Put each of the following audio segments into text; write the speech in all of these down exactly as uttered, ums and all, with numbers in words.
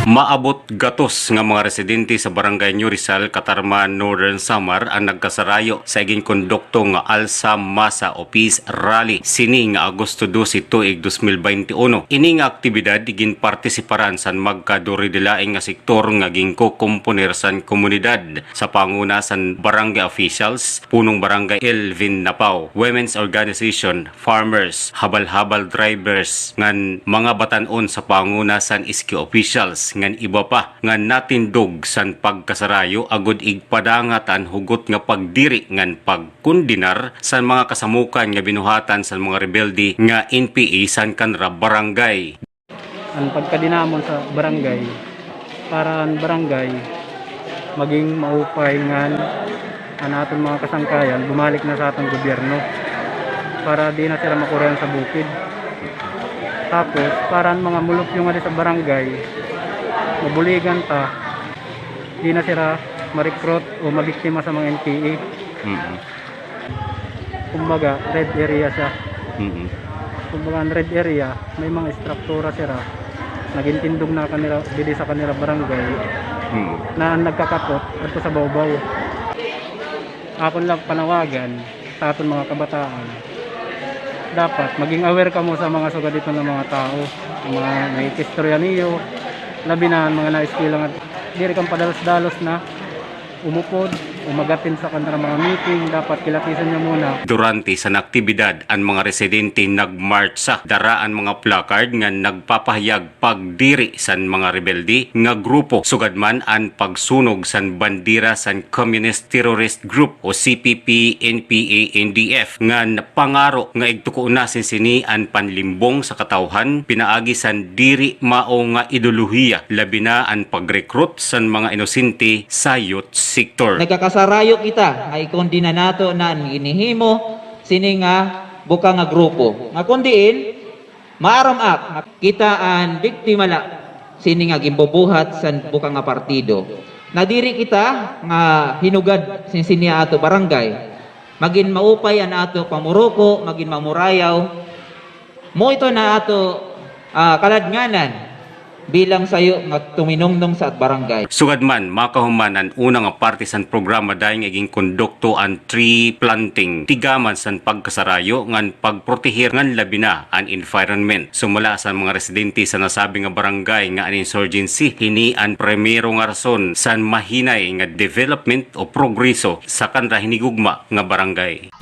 Maabot gatos nga mga residente sa Barangay New Rizal, Catarman, Northern Samar an nagkasarayo sa iginkondukto nga Alsa Masa o Peace Rally sini nga Agosto dose tuig dos mil baynte uno. Ini nga aktibidad ginpartisiparan san magkaduridilain nga sektor nga ginkokomponer san komunidad sa panguna san barangay officials, punong barangay Elvin Napao, women's organization, farmers, habal-habal drivers, ngan mga batan-on sa panguna san S Q officials, ngan iba pa, nga natindog san pagkasarayo agod igpadangat an hugot nga pagdiri ngan pagkondenar san mga kasamokan nga binuhatan san mga rebelde nga N P A san kanra barangay. An pagkadi namon sa barangay, para an barangay maging maupay ngan an aton mga kasangkayan bumalik na sa aton gobyerno para di na sila makurian sa bukid. Tapos, para an mga mulupyo nga di sa barangay, mabuligan ta, di na sila ma-recruit o mabiktima sa mga N P A. Mm. Kumbaga, red area siya. Mm. Kumbaga, an red area, may mga istruktura sira. Nagintindog na kanira, didi sa kanira barangay, mm, na nagkakapot adto sa bawbaw. Akon lang panawagan sa aton mga kabataan. Dapat maging aware kamo sa mga sugad dito nga mga tao, mga nakikistorya niyo, labi na an mga naeskwela nga diri kamo padalos-dalos na umupod o mag-attend sa kanira mga meeting, dapat kilatisan niyo muna. Durante san aktibidad, an mga residente nagmartsa, dara an mga placard nga nagpapahayag pagdiri san mga rebelde nga grupo, sugad man an pagsunog san bandera san Communist Terrorist Group o C P P N P A N D F, ngan pangaro nga igtuko na sin sini an panlimbong sa katawhan pinaagi san diri mao nga ideolohiya, labi na an pag-recruit san mga inosente sa youth sector. Nagkakasarayo kita nga ikondena nato na an ginhihimo sini nga bukang nga grupo. Nga kon diin, maaram ak nga kita an biktima la sini nga ginbubuhat san bukang nga partido. Nadiri kita nga hinugad sin sini ato barangay. Magin maupay an ato pamuruko, magin mamurayaw. Mo ito na ato, ah, kaladnganan bilang sayo nga tuminungnong sa at barangay. Sugad man, makahuman an una nga parte san programa dayon nga ginkondukto an tree planting, tigaman san pagkasarayo ngan pagprotehir ngan labi na an environment. Sumala san mga residente sa nasabi nga barangay nga an insurgency, hini an primero nga rason san mahinay nga development o progreso sa kanra hinigugma nga barangay.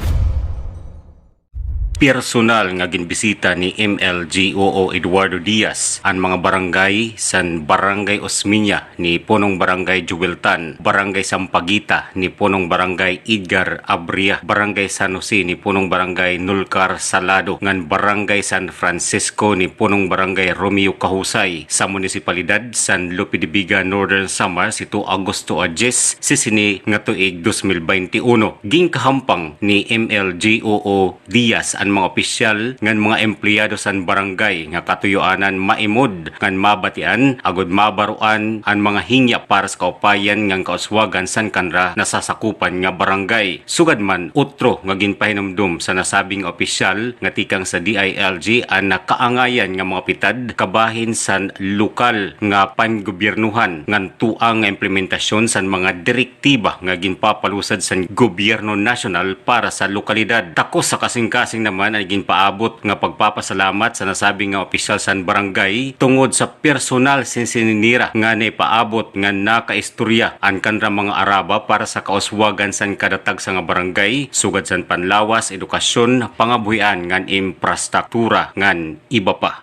Personal nga ginbisita ni M L G O O Eduardo Diaz an mga barangay san Barangay Osmeña ni Punong Barangay Joel Tan, Barangay Sampaguita ni Punong Barangay Edgar Abria, Barangay San Jose ni Punong Barangay Nulcar Salado, ngan Barangay San Francisco ni Punong Barangay Romeo Cahusay sa munisipalidad san Lope de Vega, Northern Samar, sito Agosto a dyes, sisini nga tuig dos mil baynte uno. Ginkahampang ni M L G O O Diaz an mga opisyal ngan mga empleyado san barangay nga katuyoanan maimod ngan mabatian agod mabaroan an mga hingyap para sa kaupayan ngan kauswagan san kanra nasasakupan nga barangay. Sugad man, utro nga ginpahinumdom sa nasabing opisyal nga tikang sa D I L G an nakaangayan nga mga pitad kabahin san lokal nga pangobyernohan ngan tuang nga implementasyon san mga direk tiba nga ginpapalusad san gobyerno nasyonal para sa lokalidad. Takos sa kasingkasing naman an ginpaabot nga pagpapasalamat sa nasabi nga opisyal san barangay tungod sa personal sin sininira nga naipaabot nga nakaistorya an kanra mga araba para sa kauswagan san kada tagsa nga barangay, sugad san panlawas, edukasyon, pangabuhian ngan imprastruktura ngan iba pa.